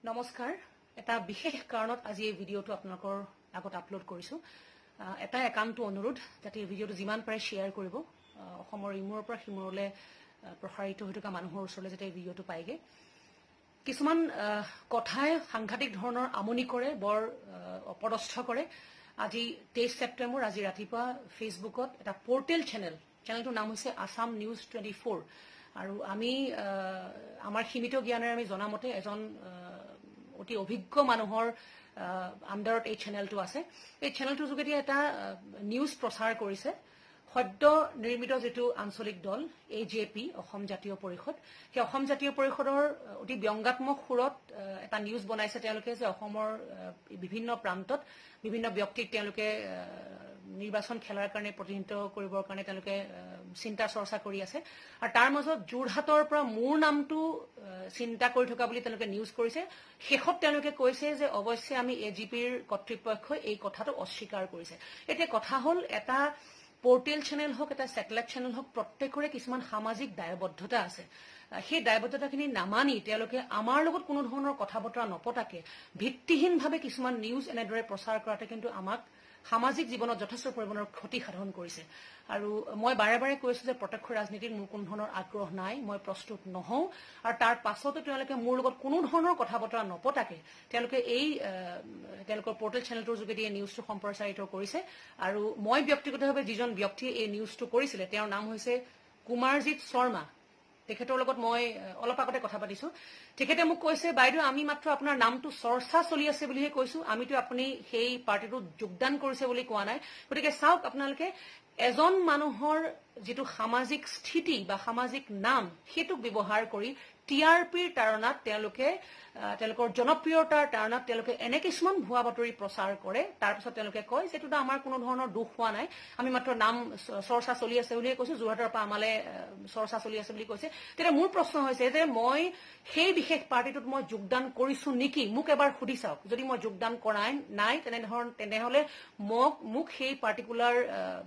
নমস্কাৰ। এটা বিশেষ কাৰণত আজি এই ভিডিঅ'টো আপোনালোকৰ আগত আপলোড কৰিছোঁ। এটা একান্ত অনুৰোধ যাতে এই ভিডিঅ'টো যিমান পাৰে শ্বেয়াৰ কৰিব, অসমৰ ইমূৰৰ পৰা সিমূৰলৈ প্ৰসাৰিত হৈ থকা মানুহৰ ওচৰলৈ যাতে এই ভিডিঅ'টো পায়গৈ। কিছুমান কথাই সাংঘাতিক ধৰণৰ আমনি কৰে, বৰ অপদস্থ কৰে। আজি 23 ছেপ্টেম্বৰ, আজি ৰাতিপুৱা ফেচবুকত এটা পৰ্টেল চেনেল, চেনেলটোৰ নাম হৈছে আছাম নিউজ 24। আৰু আমি আমাৰ সীমিত জ্ঞানেৰে আমি জনামতে এজন অতি অভিজ্ঞ মানুহৰ আণ্ডাৰত এই চেনেলটো আছে। এই চেনেলটোৰ যোগেদি এটা নিউজ প্ৰচাৰ কৰিছে। সদ্য নিৰ্মিত যিটো আঞ্চলিক দল এজেপি, অসম জাতীয় পৰিষদ, সেই অসম জাতীয় পৰিষদৰ অতি ব্যংগাত্মক সুৰত এটা নিউজ বনাইছে তেওঁলোকে যে অসমৰ বিভিন্ন প্ৰান্তত বিভিন্ন ব্যক্তিক তেওঁলোকে নিৰ্বাচন খেলাৰ কাৰণে, প্ৰতিনিধিত্ব কৰিবৰ কাৰণে তেওঁলোকে চিন্তা চৰ্চা কৰি আছে। আৰু তাৰ মাজত যোৰহাটৰ পৰা মোৰ নামটো চিন্তা কৰি থকা বুলি তেওঁলোকে নিউজ কৰিছে। শেষত তেওঁলোকে কৈছে যে অৱশ্যে আমি এজিপিৰ কৰ্তৃপক্ষই এই কথাটো অস্বীকাৰ কৰিছে। এতিয়া কথা হ'ল, এটা পৰ্টেল চেনেল হওক, এটা ছেটেলাইট চেনেল হওক, প্ৰত্যেকৰে কিছুমান সামাজিক দায়বদ্ধতা আছে। সেই দায়বদ্ধতাখিনি নামানি তেওঁলোকে আমাৰ লগত কোনো ধৰণৰ কথা বতৰা নপতাকে ভিত্তিহীনভাৱে কিছুমান নিউজ এনেদৰে প্ৰচাৰ কৰাতে কিন্তু আমাক সামাজিক জীৱনত যথেষ্ট পৰিমাণৰ ক্ষতি সাধন কৰিছে। আৰু মই বাৰে বাৰে কৈছো যে প্ৰত্যক্ষ ৰাজনীতিত মোৰ কোনো ধৰণৰ আগ্ৰহ নাই, মই প্ৰস্তুত নহওঁ। আৰু তাৰ পাছতো তেওঁলোকে মোৰ লগত কোনো ধৰণৰ কথা বতৰা নপতাকে তেওঁলোকে এই তেওঁলোকৰ পৰ্টেল চেনেলটোৰ যোগেদি এই নিউজটো সম্প্ৰচাৰিত কৰিছে। আৰু মই ব্যক্তিগতভাৱে যিজন ব্যক্তিয়ে এই নিউজটো কৰিছিলে, তেওঁৰ নাম হৈছে কুমাৰজিৎ শৰ্মা। তেখেতৰ লগত মই অলপ আগতে কথা পাতিছো। তেখেতে মোক কৈছে, "বাইদেউ, আমি মাত্ৰ আপোনাৰ নামটো চৰ্চা চলি আছে বুলিহে কৈছো। আমিতো আপুনি সেই পাৰ্টিটোত যোগদান কৰিছে বুলি কোৱা নাই।" গতিকে চাওক আপোনালোকে, এজন মানুহৰ যিটো সামাজিক স্থিতি বা সামাজিক নাম, সেইটোক ব্যৱহাৰ কৰি টিআৰপিৰ তাড়নাত তেওঁলোকে, তেওঁলোকৰ জনপ্ৰিয়তাৰ তাড়নাত তেওঁলোকে এনে কিছুমান ভুৱা বাতৰি প্ৰচাৰ কৰে। তাৰপিছত তেওঁলোকে কয় যে এইটোতো আমাৰ কোনো ধৰণৰ দোষ হোৱা নাই, আমি মাত্ৰ নাম চৰ্চা চলি আছে বুলিয়ে কৈছো, যোৰহাটৰ পৰা আমালে চৰ্চা চলি আছে বুলি কৈছে। তেতিয়া মোৰ প্ৰশ্ন হৈছে যে মই সেই বিশেষ পাৰ্টিটোত মই যোগদান কৰিছো নেকি, মোক এবাৰ সুধি চাওক। যদি মই যোগদান কৰাই নাই তেনেহলে মোক সেই পাৰ্টিকুলাৰ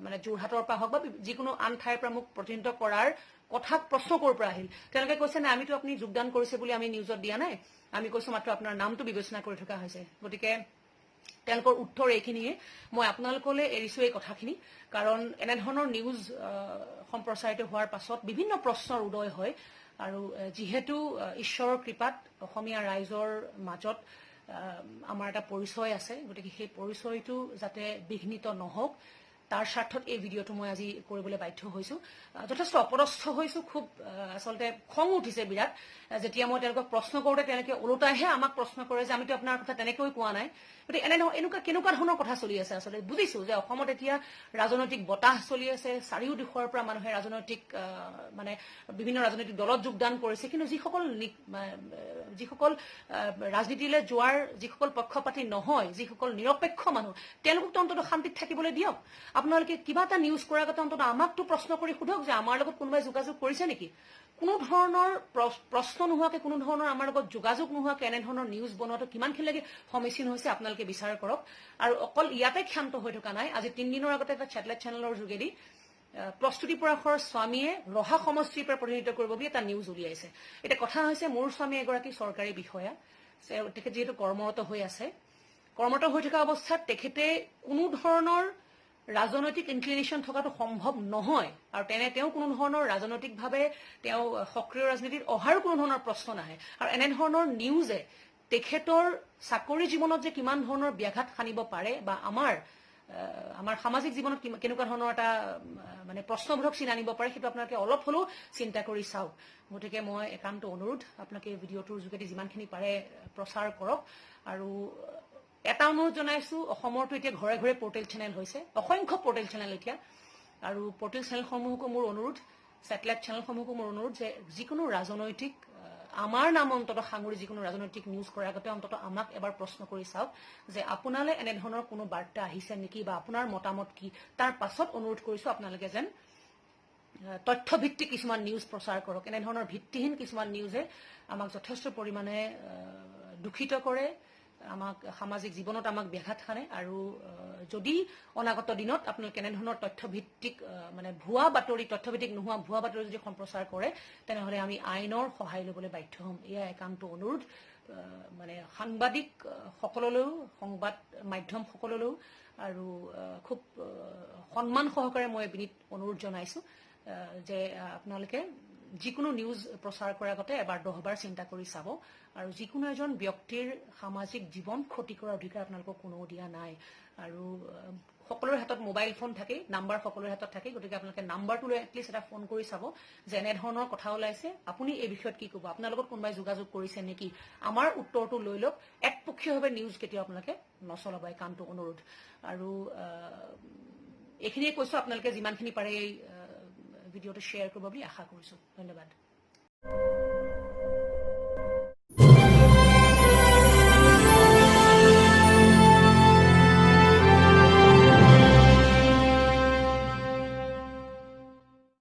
মানে যোৰহাটৰ পৰা হওক বা যিকোনো আন ঠাইৰ পৰা মোক প্ৰতিনিধিত্ব কৰাৰ কথা প্ৰশ্ন ক'ৰ পৰা আহিল? তেওঁলোকে কৈছে, নাই, আমিতো আপুনি যোগদান কৰিছে বুলি আমি নিউজত দিয়া নাই, আমি কৈছো মাত্ৰ আপোনাৰ নামটো বিবেচনা কৰি থকা হৈছে। গতিকে তেওঁলোকৰ উত্তৰ এইখিনিয়ে। মই আপোনালোকলৈ এৰিছো এই কথাখিনি, কাৰণ এনেধৰণৰ নিউজ সম্প্ৰচাৰিত হোৱাৰ পাছত বিভিন্ন প্ৰশ্নৰ উদয় হয়। আৰু যিহেতু ঈশ্বৰৰ কৃপাত অসমীয়া ৰাইজৰ মাজত আমাৰ এটা পৰিচয় আছে, গতিকে সেই পৰিচয়টো যাতে বিঘ্নিত নহওক, তাৰ স্বাৰ্থত এই ভিডিঅ'টো মই আজি কৰিবলৈ বাধ্য হৈছো। যথেষ্ট অপদস্থ হৈছো, খুব আচলতে খং উঠিছে বিৰাট। যেতিয়া মই তেওঁলোকক প্ৰশ্ন কৰোঁতে তেওঁলোকে ওলোটাইহে আমাক প্ৰশ্ন কৰে যে আমিতো আপোনাৰ কথা তেনেকৈ কোৱা নাই। গতিকে এনেকুৱা কেনেকুৱা ধৰণৰ কথা চলি আছে? আচলতে বুজিছো যে অসমত এতিয়া ৰাজনৈতিক বতাহ চলি আছে, চাৰিও দিশৰ পৰা মানুহে ৰাজনৈতিক মানে বিভিন্ন ৰাজনৈতিক দলত যোগদান কৰিছে। কিন্তু যিসকল ৰাজনীতিলৈ যোৱাৰ যিসকল পক্ষপাতী নহয়, যিসকল নিৰপেক্ষ মানুহ, তেওঁলোকতো অন্ততঃ শান্তিত থাকিবলৈ দিয়ক। আপোনালোকে কিবা এটা নিউজ কৰাৰ আগতে অন্ততঃ আমাকতো প্ৰশ্ন কৰি সোধক যে আমাৰ লগত কোনোবাই যোগাযোগ কৰিছে নেকি। কোনো ধৰণৰ প্ৰশ্ন নোহোৱাকে, কোনো ধৰণৰ আমাৰ লগত যোগাযোগ নোহোৱাকে এনেধৰণৰ নিউজ বনোৱাটো কিমানখিনিলৈকে সমীচীন হৈছে, আপোনালোকে বিচাৰ কৰক। আৰু অকল ইয়াতে ক্ষান্ত হৈ থকা নাই। আজি 3 দিনৰ আগতে এটা ছেটেলাইট চেনেলৰ যোগেদি প্ৰস্তুতি পৰাশৰ স্বামীয়ে ৰহা সমষ্টিৰ পৰা প্ৰতিনিধিত্ব কৰিব বুলি এটা নিউজ উলিয়াইছে। এতিয়া কথা হৈছে, মোৰ স্বামী এগৰাকী চৰকাৰী বিষয়া। তেখেত যিহেতু কৰ্মৰত হৈ আছে, কৰ্মৰত হৈ থকা অৱস্থাত তেখেতে কোনো ধৰণৰ ৰাজনৈতিক ইনক্লিনেশ্যন থকাটো সম্ভৱ নহয়। আৰু তেনে তেওঁ কোনো ধৰণৰ ৰাজনৈতিকভাৱে তেওঁ সক্ৰিয় ৰাজনীতিত অহাৰো কোনো ধৰণৰ প্ৰশ্ন নাহে। আৰু এনেধৰণৰ নিউজে তেখেতৰ চাকৰি জীৱনত যে কিমান ধৰণৰ ব্যাঘাত সানিব পাৰে বা আমাৰ সামাজিক জীৱনত কেনেকুৱা ধৰণৰ এটা মানে প্ৰশ্নবোধক চিন আনিব পাৰে, সেইটো আপোনালোকে অলপ হ'লেও চিন্তা কৰি চাওক। গতিকে মই একান্ত অনুৰোধ, আপোনালোকে এই ভিডিঅ'টোৰ যোগেদি যিমানখিনি পাৰে প্ৰচাৰ কৰক। আৰু এটা অনুৰোধ জনাইছো, অসমৰতো এতিয়া ঘৰে ঘৰে পৰ্টেল চেনেল হৈছে, অসংখ্য পৰ্টেল চেনেল এতিয়া। আৰু পৰ্টেল চেনেলসমূহকো মোৰ অনুৰোধ, ছেটেলাইট চেনেলসমূহকো মোৰ অনুৰোধ যে যিকোনো ৰাজনৈতিক আমাৰ নাম অন্ততঃ সাঙুৰি যিকোনো ৰাজনৈতিক নিউজ কৰাৰ আগতে অন্ততঃ আমাক এবাৰ প্ৰশ্ন কৰি চাওক যে আপোনালৈ এনেধৰণৰ কোনো বাৰ্তা আহিছে নেকি বা আপোনাৰ মতামত কি। তাৰ পাছত অনুৰোধ কৰিছো, আপোনালোকে যেন তথ্যভিত্তিক কিছুমান নিউজ প্ৰচাৰ কৰক। এনেধৰণৰ ভিত্তিহীন কিছুমান নিউজে আমাক যথেষ্ট পৰিমাণে দূষিত কৰে, আমাক সামাজিক জীৱনত আমাক ব্যাঘাত সানে। আৰু যদি অনাগত দিনত আপোনালোকে এনেধৰণৰ তথ্যভিত্তিক মানে ভুৱা বাতৰি, তথ্যভিত্তিক নোহোৱা ভুৱা বাতৰি যদি সম্প্ৰচাৰ কৰে, তেনেহ'লে আমি আইনৰ সহায় ল'বলৈ বাধ্য হ'ম। এয়া একান্ত অনুৰোধ। মানে সাংবাদিক সকললৈও, সংবাদ মাধ্যম সকললৈও আৰু খুব সন্মান সহকাৰে মই বিনীত অনুৰোধ জনাইছো যে আপোনালোকে যিকোনো নিউজ প্ৰচাৰ কৰাৰ আগতে এবাৰ 10বাৰ চিন্তা কৰি চাব আৰু যিকোনো এজন ব্যক্তিৰ সামাজিক জীৱন ক্ষতি কৰাৰ অধিকাৰ আপোনালোকক কোনেও দিয়া নাই। আৰু সকলোৰে হাতত মোবাইল ফোন থাকেই, নাম্বাৰ সকলোৰে হাতত থাকেই, গতিকে আপোনালোকে নাম্বাৰটো লৈ এটলিষ্ট এটা ফোন কৰি চাব যে এনেধৰণৰ কথা ওলাইছে, আপুনি এই বিষয়ত কি ক'ব, আপোনাৰ লগত কোনোবাই যোগাযোগ কৰিছে নেকি, আমাৰ উত্তৰটো লৈ লওক। একপক্ষীয়ভাৱে নিউজ কেতিয়াও আপোনালোকে নচলাব, একান্ত অনুৰোধ। আৰু এইখিনিয়ে কৈছো, আপোনালোকে যিমানখিনি পাৰে এই ভিডিঅ'টো শ্বেয়াৰ কৰিব বুলি আশা কৰিছো। ধন্যবাদ।